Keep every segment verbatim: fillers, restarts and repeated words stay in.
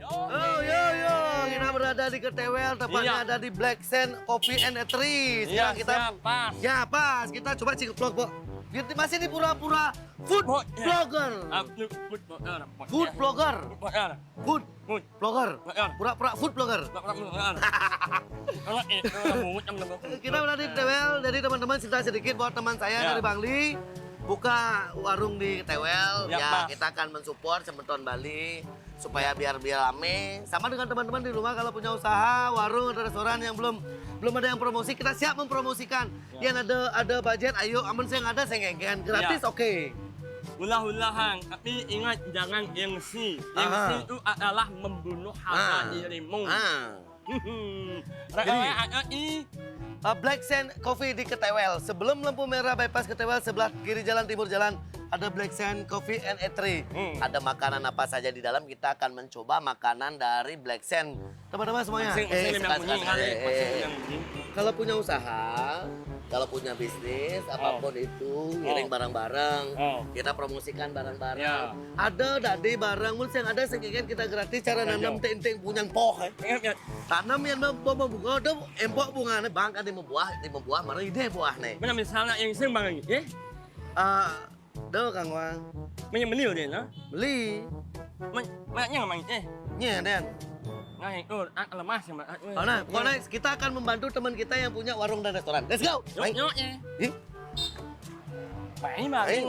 Oh, yo, yo, kita berada di Ketewel, tepatnya Iya. ada di Black Sand Coffee and Eatery. Iya, Sekarang kita siap, pas. Ya, pas. Kita coba cik vlog, Bo. Dia masih di pura-pura food Oh, iya. blogger. Ah, food, food blogger. Food blogger. Food blogger. Food Food blogger. Blogger. Pura-pura food blogger. Blogger, blogger. Kalau itu yang bungut yang blogger. Kita berada di Tewel, jadi teman-teman cerita sedikit buat teman saya Ya. dari Bangli buka warung di Tewel. Ya, Ya, pas. Kita akan mensupport semeton Bali supaya biar biar rame. Sama dengan teman-teman di rumah, kalau punya usaha, warung atau restoran yang belum belum ada yang promosi, kita siap mempromosikan. Ya. Yang ada ada budget, ayo, amun saya ada saya ngegen, gratis Ya. Oke. Ulah-ulahan, tapi ingat jangan gengsi. Gengsi Aha. Itu adalah membunuh harga Ah. dirimu. Ah. Hmm. Jadi- Rek ada i. Uh, Black Sand Coffee di Ketewel. Sebelum lampu merah bypass Ketewel, sebelah kiri jalan, timur jalan, ada Black Sand Coffee and Eatery. Hmm. Ada makanan apa saja di dalam, kita akan mencoba makanan dari Black Sand. Teman-teman semuanya, Masing-masing eh, yang sekarang, bunyi, sekarang, kali, eh, eh, masing eh. yang bunyi. Kalau punya usaha, kalau punya bisnis, apapun itu, ngiring Oh. barang-barang, Oh. kita promosikan barang-barang. Ya. Ada tadi barang, mun yang ada sing kita gratis, cara Ya, nanam ya. ting-ting punya poh. Eh. Ingat, ingat. Tanam yang mau mau bunga, ada empok bunganya bang, ada mau buah, ada mau buah, mana ide buah nih. Mana misalnya yang sing bang, eh? Ah, do Kang Wang. Mana meni dia, nah? Beli. Mana yang main, eh? Nya, Den. Nah, itu ah, lemah sih, Mbak. Oh, nah, pokoknya kita akan membantu teman kita yang punya warung dan restoran. Let's go. Yuk, Baik. Yuk, ya. Ih, Main, Mbak. Main.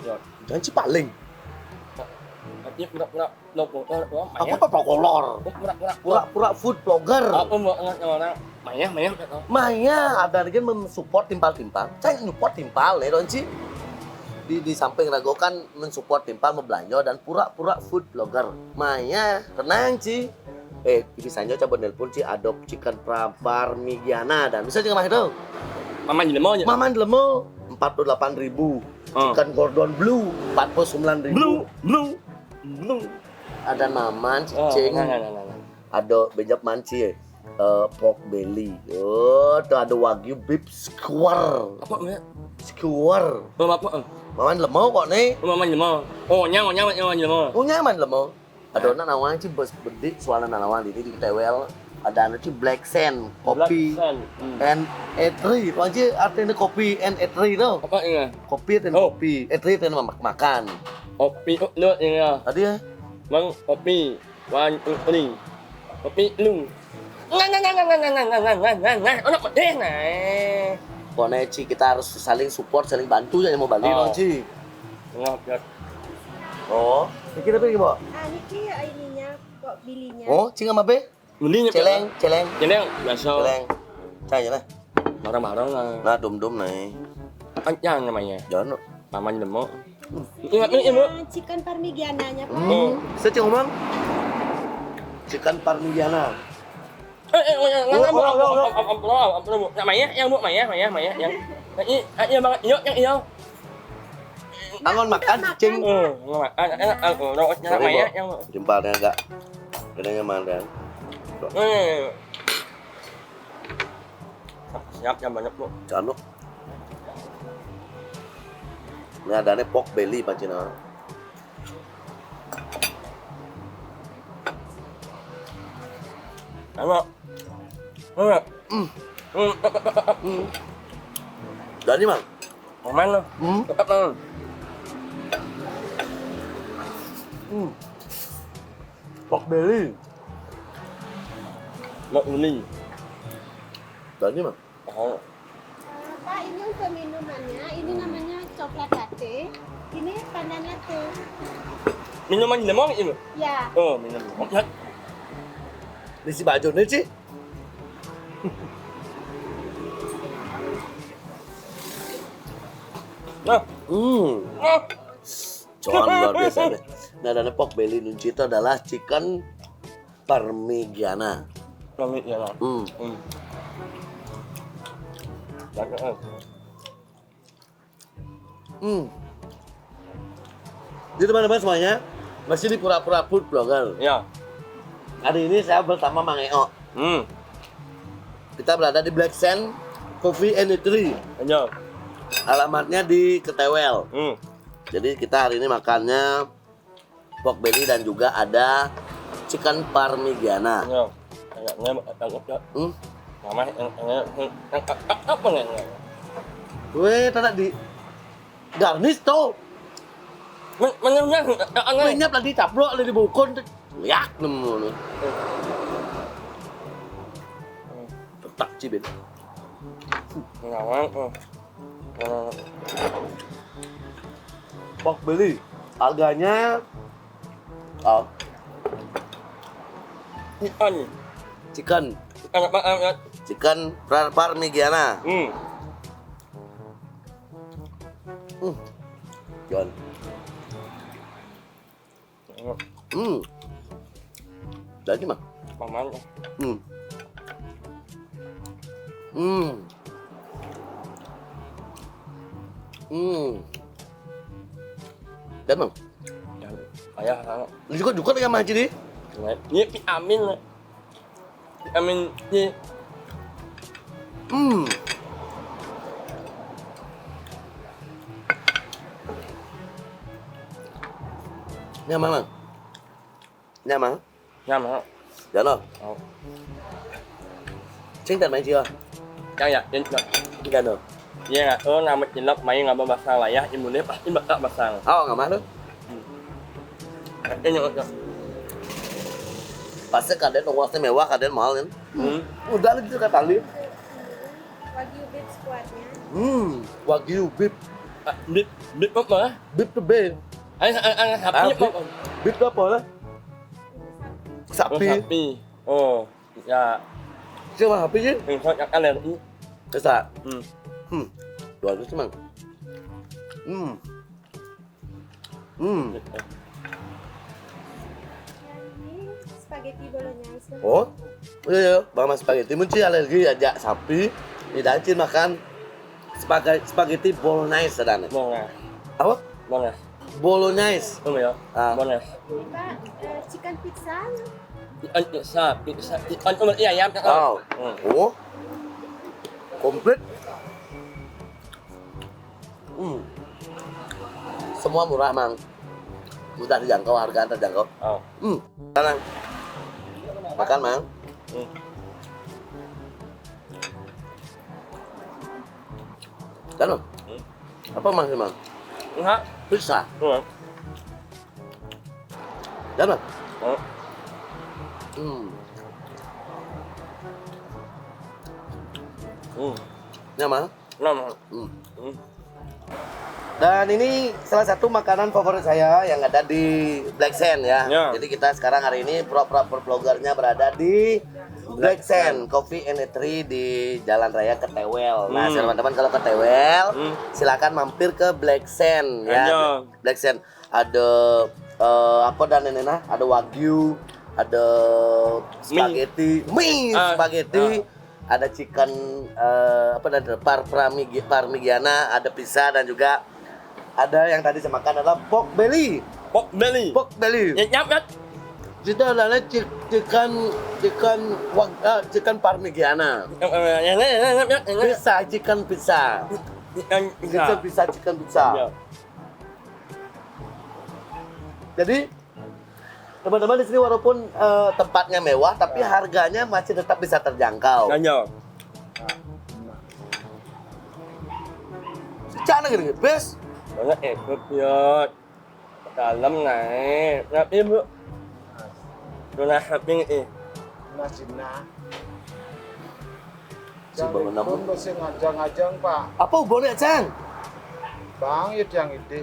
Ya. Jangan cipaling. Ya, pura-pura lo lo lo Apa apa kolor? Pura-pura. Pura-pura food blogger. Apa mau orang Maya, Maya. Maya ada lagi mensupport timpal-timpal. Saya support timpal ya, Donci. Di, di samping ragokan mensupport timpal, membelanja dan pura-pura food blogger. Maya, tenang, Ci. Eh, bisa nyo coba nelpon, Ci, adop chicken pra- parmigiana dan bisa juga mah itu. Mama jelema aja. Maman lemo empat puluh delapan ribu. Oh. Chicken Gordon Bleu empat puluh sembilan ribu. Blue, blue, blue. Ada maman, Oh, cicing. Nah, nah, nah, nah. Ada bejap manci, eh, pork belly. Oh, tuh ada wagyu beef skewer. Apa namanya? Skewer. Oh, apa? Eh. Maman lemo kok nih. Oh, Mama jelema. Oh, nyawa, nyawa, nyawa jelema. Oh, nyaman lemo. Ada nak nawang sih bes bedik soalnya nawang ini di Tewel. Ada anu sih Black Sand, kopi Black Sand. Hmm. and eatery. Apa sih artinya kopi and eatery tuh? Apa ini? Kopi dan Oh. Kopi, eatery dan mak- makan. Kopi, oh, no, ini ya. Tadi ya? Bang, kopi. Wan, ini. Kopi, lu. Nah, nah, nah, nah, nah, nah, nah, nah, nah, nah, nah. Anak pedih, nah. Pokoknya Ci, kita harus saling support, saling bantu ya mau balik Oh. Ci. Enggak, ya. Oh, ini kita pergi, Mbak. Ah, niki ininya kok bilinya. Oh, Ci nggak apa? Mending ya, Celeng, celeng, Celeng, biasa. Celeng. Cai lah. Bareng-bareng lah. Nah, dum-dum nih. Kenyang namanya. Jangan. Paman jelema. Ingat ni, Ibu. Chicken parmigiananya, Pak. Hmm. Saya cuma ngomong chicken parmigiana. Eh, eh, oh, ya, Oh, oh, oh, oh. apa, apa, apa, apa, apa, Maya, yang Bu, Maya, Maya, Maya, yang. Ini, ah, iya banget, iya, yang iya. Angon makan, cing. Eh, enggak, ah, enak, ah, oh, rawatnya Sorry, Maya, Bo. yang. Timpalnya agak bedanya mana? Eh. Siap yang banyak, Bu. Cano. Ini adanya pork belly pancina. Sama. Sama. Hmm. Hmm. Hmm. Jadi, Mang. Aman lah. Hmm. Tetap, Mang. Hmm. Pork belly. Mak uni. Jadi, Mang. Oh. Eh, Pak, ini untuk minumannya, ini namanya coklat latte, ini pandan latte. Minuman lemon ini. Ya, Oh, minum lemon. Ya. Ini si baju nih, Ci. Nah, Hmm. nah. Cuan luar biasa nih. Nah, dan pork belly nunci itu adalah chicken parmigiana. Kami ya lah. Hmm. Hmm. Banyak, eh. Hmm. Jadi teman-teman semuanya, masih di Pura-Pura Food Blogger. Ya. Hari ini saya bersama Mang Eo. Hmm. Kita berada di Black Sand Coffee and Eatery. Ayo. Alamatnya di Ketewel. Hmm. Jadi kita hari ini makannya pork belly dan juga ada chicken parmigiana. Ayo. Kayaknya banget ya. Hmm. Mama yang yang yang yang apa nih? Weh, tadi di garnis tuh. Men- Menyamnya aneh. Minyak tadi caplok ada di bukon tuh. Yak nemu nih. Petak cibin. Ngawang. Oh. Pork belly. Harganya oh, Ikan. Chicken. Ikan apa? Ah, ah. Chicken par parmigiana. Hmm. Hmm. John. Hmm. Jadi mah. Paman. Hmm. Hmm. Hmm. Dan bang, Dan ayah sangat. Lu juga juga dengan Mang Haji nih. Ini vitamin. Vitamin C. Hmm. Nyaman, Mang. Nyaman. Nyaman. Jano. Oh. Cing dan Mang Cio. Yang yakin. Jano. Iya nggak? Oh, nama cilok main nggak basah wayah, imunnya pasti bakal basah. Oh, nggak malu. Ini untuk Pasti kadang nongkrongnya mewah, kadang mahal kan. Hmm. Udah gitu kata Lim. Wagyu beef squadnya. Hmm, wagyu beef, Ah, bit bit apa? beef tuh beef. Ayo, ayo, ayo, Ah, sapi apa? Beef, beef tuh apa lah? Oh, Sapi. Sapi. Oh, ya. Siapa sapi sih? Yang saya alergi. Bisa. Hmm. Hmm. Dua ratus emang. Hmm. Hmm. Yang ini spaghetti bolognese. Oh, iya ya, bang mas spaghetti mun sih alergi aja sapi. Tidak sih makan spaghetti spaghetti bolognese sadana. Mana? Apa? Mana? Bolognese. Tuh ya. Ah. Mana? Ini Pak, eh, chicken pizza. Ikan pizza, pizza, ikan tuh iya ya. Oh. Hmm. Oh. Komplit. Hmm. Semua murah, Mang. Mudah dijangkau, harga terjangkau. Oh. Hmm. Sekarang makan, Mang. Hmm. Kan, Mang? Apa Mang sih, Mang? Enggak. Pizza. Hmm. Kan, Mang? Hmm. Hmm. Hmm. Nyaman? Nama. Hmm. Hmm. Dan ini salah satu makanan favorit saya yang ada di Black Sand ya. Ya. Jadi kita sekarang hari ini pro pro pro vlogernya berada di Black Sand Coffee and Eatery di Jalan Raya Ketewel. Nah, Hmm. teman-teman kalau Ketewel, Hmm. silakan mampir ke Black Sand ya. Ayo. Black Sand ada eh, apa dan ini nah, ada wagyu, ada spaghetti, mie, Ah, spaghetti, ada chicken eh, apa dan par parmigi- parmigiana, ada pizza dan juga ada yang tadi saya makan adalah pork belly. Pork belly. Pork belly. Ya, nyap, nyap. Itu adalah chi- chicken chicken wag, eh, chicken parmigiana. Yang, eh, yang, yang, yang, yang, yang, yang. Pizza, chicken pizza. Ikan Pizza, pizza. pizza, chicken pizza. Ya. Jadi teman-teman di sini walaupun eh, tempatnya mewah tapi harganya masih tetap bisa terjangkau. Ayo. Cak lagi nih, bes. Mana ekor piot. Dalam naik. Tapi bu. Tuna haping eh. Nah, Cina. Si bangun namun. Pun sing ngajang-ngajang, Pak. Apa hubungannya, Cang? Bang, ya yang ini.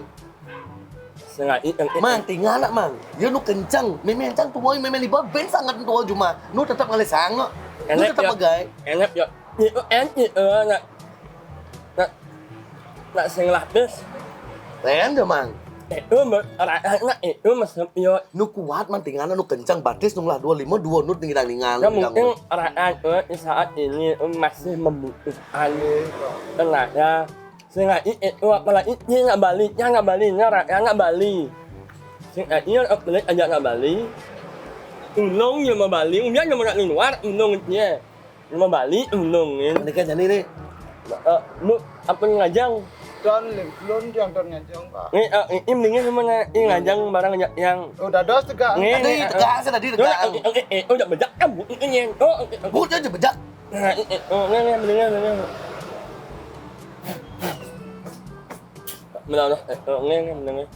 Sengai yang Mang, tinggal nak, Mang. Ya nu kencang. Memang Cang tuai, memang liba ben sangat tua cuma. Nu tetap ngalih sangat. Nu Enak, tetap ya. Bagai. Enak ya. Itu en itu nak nak nak sing lapis. Keren deh, Mang. Itu ber- anak itu masuk yo. Nu kuat, Mang, tinggal nu kencang. Batis nu lah dua lima, dua nu tinggal tinggal. Ya mungkin anak itu di saat ini itu masih membutuhkan tenaga. Sengai itu apalagi dia nggak balik, dia nggak balik, dia rakyat nggak balik. Sengai itu balik aja nggak balik. Ulung yang mau balik, dia yang mau nak luar, ulung dia. Mau balik, untung, ya. Ini kan jadi nih. Eh, lu apa ngajang? Don, lima puluh yang don ngajang, Pak. Ini, eh, ini mendingan sama nga-, ini ngajang barang aja yang Oh, udah dos tegak. Ini, Tadi ini, tegak, eh, saya tadi udah, tegak. Eh, eh, eh, udah bejak, eh, bu-, ini, oh, eh, eh. Bu, dia udah bejak. Nah, eh, eh, oh, ini, ini, mendingan, mendingan. Benar, eh, oh, ini, ini, mendingan.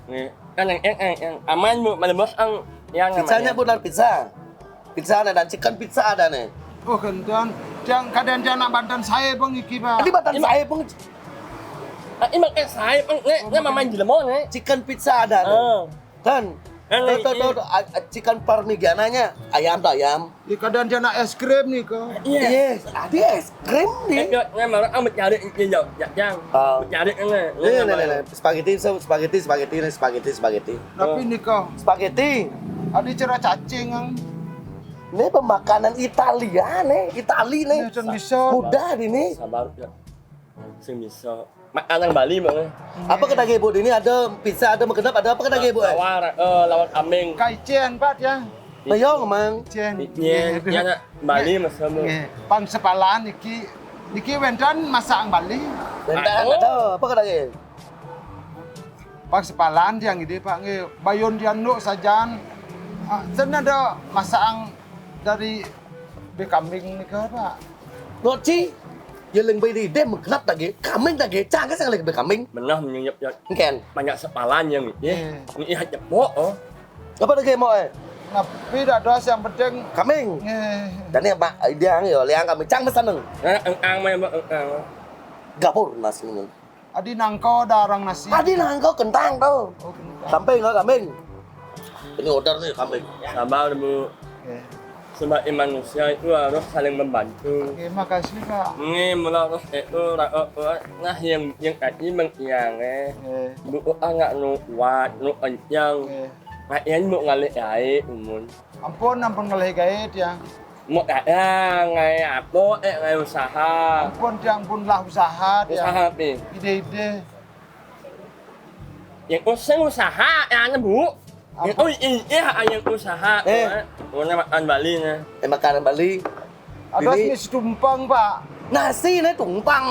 Ini, kan yang, yang, yang, yang aman, bu, mana bos, yang, yang Pizzanya namanya. Benar pizza. Pizza ada dan chicken pizza ada nih. Oh, kentan. Yang kadang dia nak bantan saya, Bang, iki, Pak. Ini bantan saya, Bang. Ah, ini makan saya, Bang. Ini, ini mama jelema, nih. Chicken pizza ada nih. Oh. Kan? Kan tuh, tuh, ini tuh, tuh, a-, a-, chicken parmigiananya. Ayam tuh, ayam. Ya, kadang dia nak es krim nih, kok. Iya. Iya, ada es krim nih. Eh, ya, ya, malah, ah, mencari ini, ya, ya, yang. Ah. Mencari ini. Ini, ini, ini, ini. Spaghetti, so, spaghetti, spaghetti, ini spaghetti, spaghetti. Tapi Oh. Ini, kok. Spaghetti. Ada cerah cacing, kan? Ini pemakanan Italia nih, Itali nih. Ini, yang bisa. Mudah ini. Sabar, ya. Sing bisa. Makanan Bali, Bang. Apa kedai ibu? Ini ada pizza, ada menggenap, ada apa kedai ibu, eh? Lawar, eh, lawar kambing. Kaicen, Pak, ya. Mayong, Mang. Cen. Iya, iya, nak Bali, Mas, kamu. Nggih. Pang sepalan iki, iki wénten masakan Bali. Wénten Aku. Ada, apa kedai? Pang sepalan tiang ini, Pak, nggih. Bayun tiang nuk sajan. Ah, sen ada masakan dari bé kambing nika, Pak. Ngoci, ya ling bé di dé menggenap lagi, kambing lagi, cangké sing ling bé kambing. Menah menyunyep ya. Engken. Banyak sepalan yang gitu. Iya. Ini iya cepok, oh. Apa lagi mau, eh? Tapi dak ada yang penting. Kambing. Nggih. Dan ya, Pak, dia yo liang kambing cang pesan. Nah, engkang mah, Mbak, engkang. Gapur nasi ngono. Adi nangko darang nasi. Adi nangko kentang tuh. Oh, kentang. Sampai nggak kambing? Ini order nih kambing. Sabar, Bu. Oke. Sebagai manusia itu harus saling membantu. Oke, makasih, Pak. Ini mula harus itu ra-, eh, eh, nah, yang, yang tadi mengiang, eh. Oke. Bu, ah, nggak nu kuat, nu kencang. Oke. Nah, yang mau ngalih air, umun. Ampun, ampun ngalih gaé, tiang. Mau ada ngai apa, eh, ngai usaha. Ampun, tiang pun lah usaha, tiang. Usaha apa? Ide-ide. Yang usah usaha, ya, anu, Bu. Apa? Yang, oh, iya, yang usaha. Eh. Mana makan Bali, nah. Eh, makanan Bali. Ada ini mie tumpang, Pak. Nasi nih tumpang.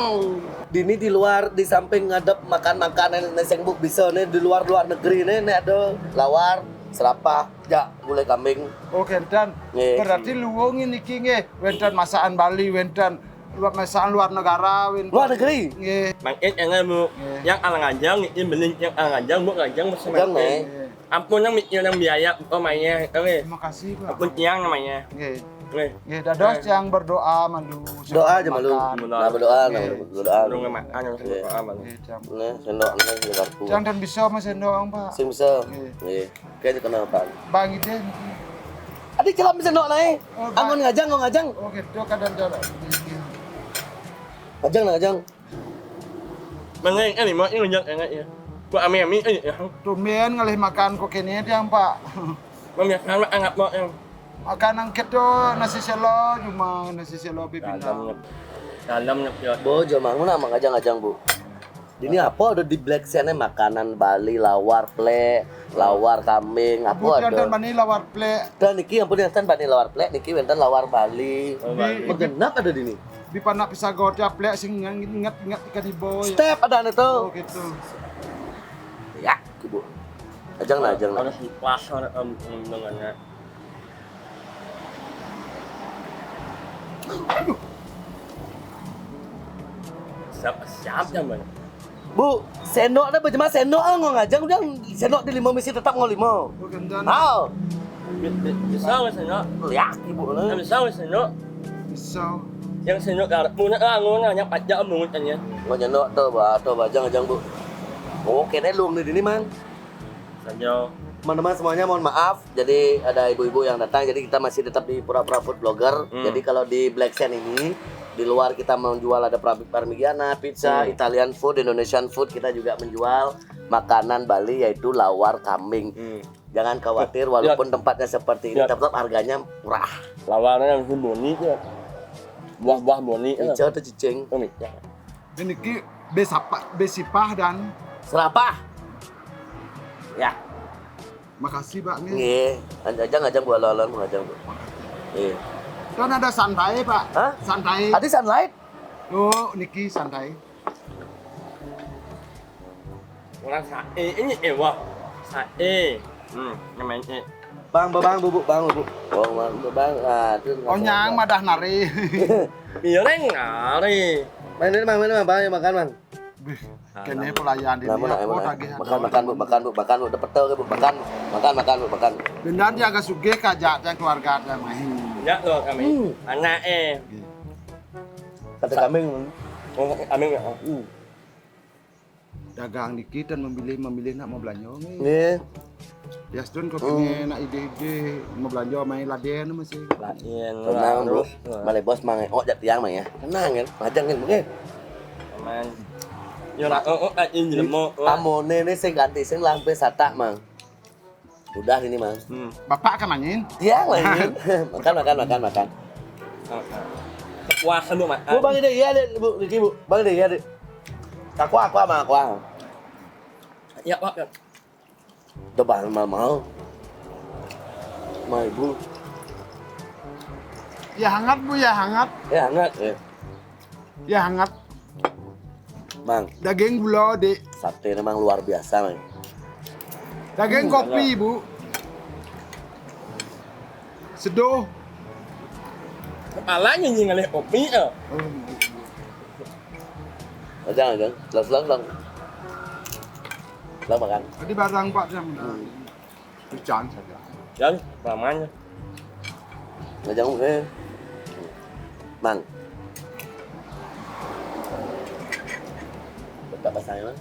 Dini di luar, di samping ngadep makan makanan nih sing Bu bisa nih di luar, luar negeri nih, nih ada lawar, serapah, jak, gulai kambing. Oh, kenten. Nggih. Berarti luwung niki nggih, wénten masakan Bali, wénten luar, masakan luar negara, wénten. Luar negeri? Nggih. Mangkin enak, Bu. Nggih. Yang ala ngajang, ini beli yang ala ngajang, Bu, ngajang masih Ngajang, mangkin. Nggih. Ampun, yang mikir yang biaya, oh, mainnya, oke. Terima kasih, Pak. Ampun, tiang namanya. Nggih. Nggih. Nggih, dados Eh. Tiang berdoa malu. Doa aja malu. Makan. Nah, berdoa, nah, Nggih. Berdoa. Belum makan, yang Nggih. Berdoa malu. Nggih, tiang. Nah, sendok, nah, sendok aku. Tiang dan bisa, Mas, sendok, Pak. Sing bisa. Nggih. Nggih. Kayaknya kenal, Pak. Bang, itu. Adi celam sendok naik. Oh, Bang. Anggon ngajang, anggon ngajang. Oh, gitu, kadang jalan. Ngajang, nah, ngajang. Mengenai ini, mau ini ngajang, enak ya. Buat ami-ami, eh, ya. Tumben ngalih makan kok kene tiang, Pak. Mami, sama anggap mau yang. Makanan kita nasi selo, cuma nasi selo pipinang. Dalam, dalam, ya. Bo, jamaah mana mang ngajang-ngajang, Bu? Ini apa ada di Black Sand makanan Bali, lawar plek, lawar kambing, apa Kemudian ada? Dan bani lawar plek. Dan niki ampun yang ten bani lawar plek, niki wénten lawar Bali. Oh, Bali. Menggenap ada di ini. Di panak pisago tiap plek sing inget-inget ikan ibo ya. Step ada nih tuh. Oh, gitu. Ya, Bu. Ajang lah, ajang lah. Harus di pasar, em, em, dengannya. Siap, siap, ya, Bang. Bu, sendok ada berjemaah sendok ah, ngajang udah sendok di lima misi tetap ngau lima. Oh, gendang. Ah. Bi-, bi-, bisa nggak sendok? Lihat ibu Ya, lah. Bisa nggak sendok? Bisa. Yang sendok garap, punya lah, ngau nanya pajak, mungut kan ya. Ngau nyendok tuh, bah, tuh, bah, ajang, ajang, Bu. Oke deh, luang di sini, Mang. Saja. Teman-teman semuanya, mohon maaf. Jadi ada ibu-ibu yang datang, jadi kita masih tetap di Pura-Pura Food Blogger. Hmm. Jadi kalau di Black Sand ini, di luar kita menjual ada pra-, parmigiana, pizza, Hmm. Italian food, Indonesian food, kita juga menjual makanan Bali yaitu lawar kambing. Hmm. Jangan khawatir, Ya. Walaupun tempatnya seperti ini, Ya. Tetap harganya murah. Lawarnya yang boni ya. Buah-buah boni ya. Hijau atau cicing? Ini ya. Ini ki besapa, besipah dan Serapah. Ya. Makasih, Pak, nih. Nggih, ajang, ajang, Bu, alon-alon, Bu, ajang, Bu. Nggih. Kan ada santai, Pak. Hah? Santai. Ada sunlight? Oh, niki santai. Orang sae ini eh wah. Sae. Hmm, namanya. Bang, bang, bubuk, bang, bubuk. Oh, bang, bang, ah, tu. Oh, nyang madah nari. Iya, Reng, nari. Main ini, Bang, main ini, Bang, Bang, makan, Bang. Bih, kene pelayan di Namun, dia, nak, oh, emang, tagih makan, ada. Makan, Bu, makan, Bu, makan, Bu, dapat tahu, Bu, makan, makan, makan, Bu, makan. Bendan dia agak sugih kajak yang keluarga dia main. Ya, lo kami. Hmm. Anak eh. Kata kambing. Oh, kambing ya. Hmm. Dagang dikit dan memilih, memilih nak mau belanja. Nggih. Ya, sedun kok kene nak ide-ide mau belanja main laden masih. Laden. Tenang, Bro. Balik bos mang, oh, jak tiang mang ya. Tenang kan, majang kan, Bu, nggih. Aman. Yo lah, oh, oh, eh, ini lemuk. Amone ini sing ganti sing lampe satak, Mang. Udah ini, Mang. Hmm. Bapak kan nangin? Iya, nangin. Makan, makan, makan, makan. Wah, lu makan. Bu, Bang, ini iya, Dek, Bu, Diki, Bu. Bang, ini iya, Dek. Aku, aku sama aku. Ya, Pak. Udah bahan mahal-mahal. Lima ribu. Ya hangat, Bu, ya hangat. Ya hangat, ya. Ya hangat. Mang. Daging gula, Dek. Sate memang luar biasa, Mang. Daging kopi, Bu. Seduh. Kepalanya ngalih kopi, eh. Aja, aja. Lang, lang, lang. Lang makan. Tadi barang Pak yang udah. Hujan saja. Jan, paman. Ngajak, eh. Mang. Betapa sayang, Mang.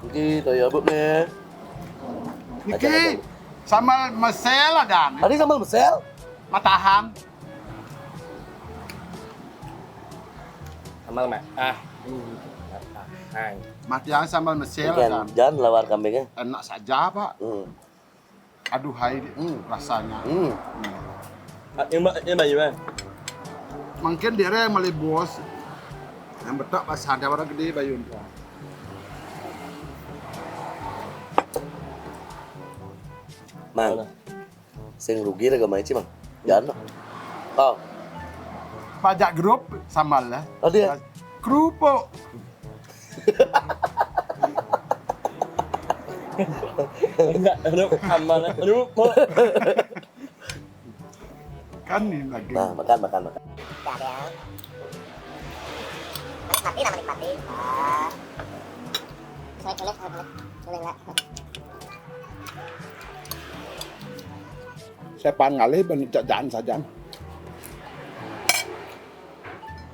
Niki toya, Bu, nih. Niki sambal mesel ada nih. Tadi sambal mesel? Matahan. Sambal mah. Ah. Matahan. Matian sambal mesel ada. Jan lawar kambingnya. Enak saja, Pak. Hmm. Aduhai rasanya. Hmm. Mungkin dia yang malih bos. Yang betak pas ada orang gede bayun. Mang. Sing rugi raga mai ci, Mang. Jangan, Mang. Oh. Pajak grup sambal lah. Oh, dia. Kerupuk. Enggak, lu aman, lu mau. Kan nih lagi. Nah, makan, makan, makan. Nikmati, nama nikmati. Ah. Saya kulit, saya kulit. Boleh nggak? Saya pan ngalih, ben, jangan saja.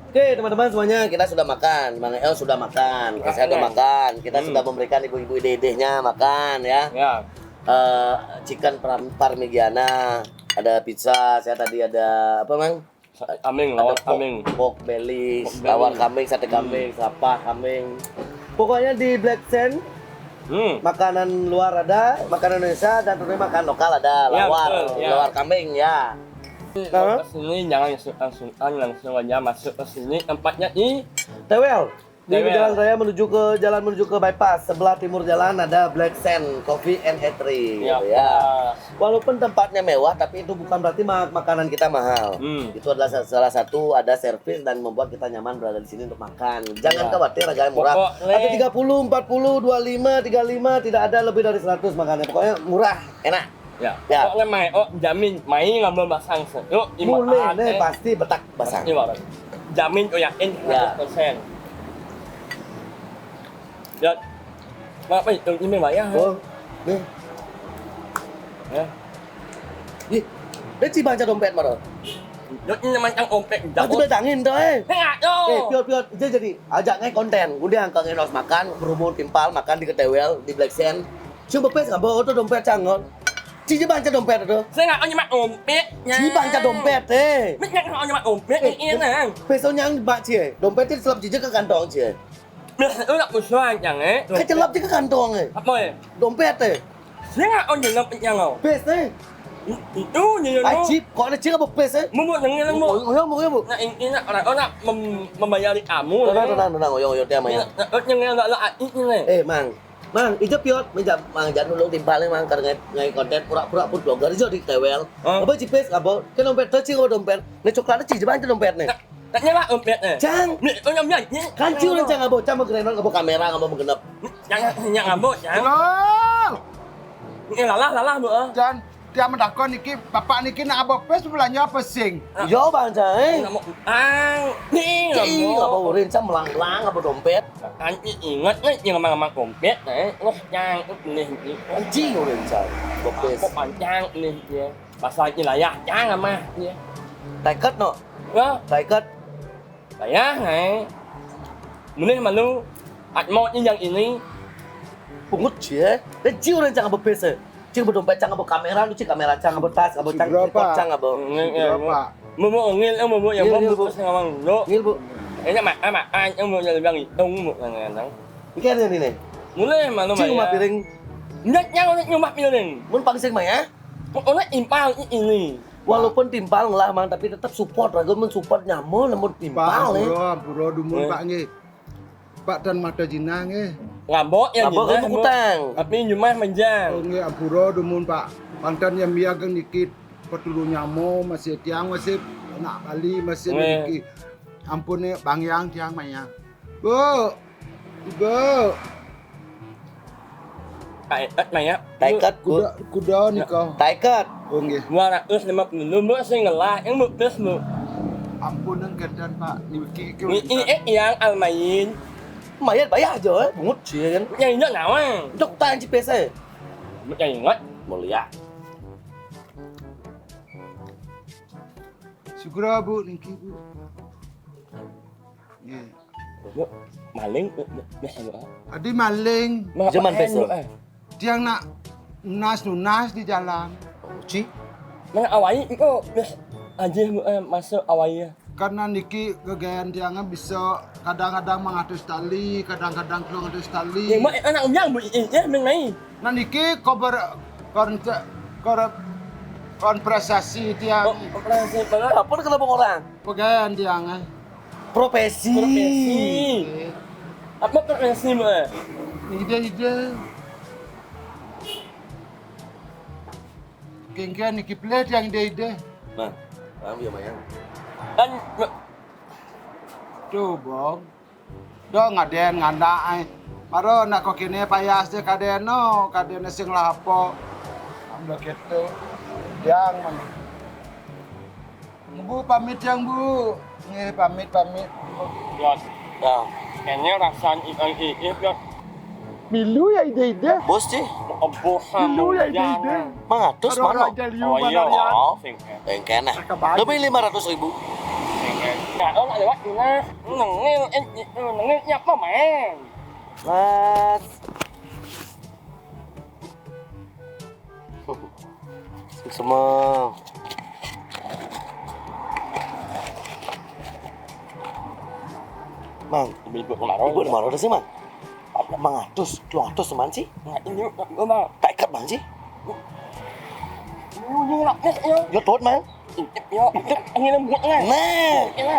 Oke, teman-teman semuanya, kita sudah makan. Mang El sudah makan, saya sudah makan. Kita sudah memberikan ibu-ibu ide-idenya makan, ya. Ya. Eh, chicken parm-, parmigiana, ada pizza, saya tadi ada apa, Mang? Aming, ada lawar pork, aming. Pork belly, pork belly, lawar kambing, sate kambing, serapah kambing. Pokoknya di Black Sand, makanan luar ada, makanan Indonesia, dan tentunya makan lokal ada. Ya, lawar, betul, ya. Lawar kambing, ya. Ke sini jangan sungkan-sungkan, langsung aja masuk ke sini. Tempatnya di Tewel. Di jalan raya menuju ke, jalan menuju ke bypass, sebelah timur jalan ada Black Sand Coffee and Eatery, ya, gitu ya. Pas. Walaupun tempatnya mewah, tapi itu bukan berarti ma-, makanan kita mahal. Hmm. Itu adalah sa-, salah satu ada servis dan membuat kita nyaman berada di sini untuk makan. Jangan khawatir harganya murah. Pokoknya ada tiga puluh, empat puluh, dua puluh lima, tiga puluh lima, tidak ada lebih dari seratus makannya. Pokoknya murah, enak. Ya. Ya. Pokoknya mai, oh, jamin mai ngambel basang se. Yuk, mulai nih, eh, pasti betak basang. Pasti, Bang. Jamin, oh, yakin, ya, seratus persen. Ya. Apa itu? Ini bayar. Oh, nih. Ya. Ih, dia cibang ca dompet mah. Yo, ini macam dompet. Aku udah tangin tuh, eh. Enggak, yo. Eh, piot, piot. Dia jadi ajak ngai konten. Udah angkat ngenos makan, berumur timpal, makan di ketewel, di Black Sand. Cuma pes nggak bawa tuh dompet cangol. Cici baca dompet itu. Saya nggak nyemak dompet. Cici baca dompet, eh. Saya nggak nyemak dompet, eh, ini, nah. Peso nyang bak cie. Dompet itu selap cici ke kantong cie. Biasa itu nggak musuhan, yang, eh. Ke celap cie ke kantong, eh. Apa, eh? Dompet, eh. Saya nggak on dalam penyangau. Pes, eh. Itu, ini, no. Ai, cip, kok ada cip apa pes, eh? Mau, mau, yang, yang, mau. Oh, oh, ya, mau, ya, mau. Nah, ini, nak, orang, orang mem-, membayari kamu, tenang, eh. Tenang, tenang, oyong, oyong, tiang, ya. Nah, nah, yang, yang, lah, lah, ini, eh. Eh, Mang. Mang, ijo piot, meja, mang, jangan nulung timpal nih, mang, karena ngai, ngai konten pura-pura pun blogger ijo di tewel. Oh. Apa jipes, apa? Kan dompet, tuh, cing, apa dompet? Nih, coklat, cing, coba aja dompet nih. Tak, tak nyala dompet nih. Cang. Nih, oh, nyam, nyam, nih. Kan, cing, orang cang, apa? Cang, mau gerenon, apa kamera, apa mau genep? Yang, yang, apa, cang? Tolol. Nih, lalah, lalah, bu, ah. Jan, tiang medakon niki, bapak niki nak abot pes belanja apa sing? Yo, Bang Cai. Nggak mau, ang, nih, nggak mau. Apa urin, cang melang-melang, apa dompet? Anjing inget nih, yang ngomong-ngomong dompet, eh, wah, cang, nih, nih. Anjing urin, cang. Abot pes. Kok pancang nih, ya. Pasal wilayah, cang, amah, ya. Taikat, no? Ya. Taikat. Bayah, eh. Mulih malu. Atmo ni yang ini. Pungut cie. Dan cie orang cang abot pes, eh. Cing abot dompet, cang abot kamera, lu cing kamera, cang abot tas, abot cang, Segera, Pak. Cang abot. Segera, Pak. Mau, mau ngil, eh, mau, mau yang Ngil, mau, ngil, Bu. Terus ngawang dulu. Ngil, Bu. Ini mak, ah, mak, ah, yang mau yang bilang itu, mau yang, yang, yang. Ini kan ini nih. Mulih malu, cing, Maya. Rumah piring. Nyak, yang, nyak, rumah piring. Mun pangsing, Maya? Pokoknya impal i-, ini. Walaupun timpal ngelah, Mang, tapi tetap support. Ragu mun support nyaman, namun timpal, eh. Ampura, ampura, dumun, eh. Pak, nggih. Pak, dan mata jinah, nggih. Ngabok ya, ngabok jinah, kan bu. Kutang. Tapi nyumah menjang. Oh, nggih, ampura, dumun, Pak. Pantan yang biar kan dikit. Petulu nyamo, masih tiang, masih nak Bali, masih nggih. Memiliki. Ampun, nih, Bang Yang, tiang, Maya. Bu, Ibu. Taikat, Maya. Taikat, Bu. Kuda, kuda nih kau. Taikat. Oh, nggih. Dua ratus lima puluh, Bu, sing ngelah, yang Bu, terus, Bu. Ampun, nang gandan, Pak. Niki, iki, niki, eh, yang almain. Lumayan, bayar aja, eh. Bungut sih, kan. Yang ingat nawang. Itu tak anci pese. Bu, yang ingat. Mulia. Syukur, Bu, niki, Bu. Nggih. Bu, maling, Bu, Bu, Bu, Bu. Adi maling. Zaman pes, Bu, eh. Tiang nak nunas-nunas di jalan. Ci? Mana awai iko, Bu, aja, Bu, eh, masuk awai ya. Karena niki kegayan tiangnya bisa kadang-kadang mangatus tali, kadang-kadang telung atus tali. Ya, Bu, eh, anak uyang, Bu, eh, ya, meng mai. Nah, niki kober, konse-, kor-, konversasi tiang. Oh, konversasi, Pak. Apa kenapa orang? Pegawean tiang, eh. Profesi. Profesi. Oke. Apa profesi, Mbak? Ide-ide. Kengkian niki pilih tiang ide-ide. Nah, paham ya, Mayang? Kan, Mbak. Tuh, Bong. Do ngaden nganda ai. Maro nak kok kene payas je kadeno, kadene sing lapo. Ambil gitu. Yang mana? Bu, pamit yang, Bu. Nggih, pamit, pamit. Yos. Ya. Kene rasan ikan iih, Yos. Milu ya ide-ide. Bos, Ci. Milu ya ide-ide. Mangatus mano? Oh, iya. Oh, sing. Bengkene. Lebih lima ratus ribu. Sing. Nah, oh, lewat dinas. Nengil, eh, nengil nyapa, men? Mas. Semua. Mang, ibu kemana? Ibu kemana udah sih, Mang? Mangatus, dua ratus teman sih. Nggak, ini, Mang. Tak ikat, Mang, sih. Ini, ini, ini, ini. Ya, tot, Mang. Ini, ini, ini, ini. Nah. Ini.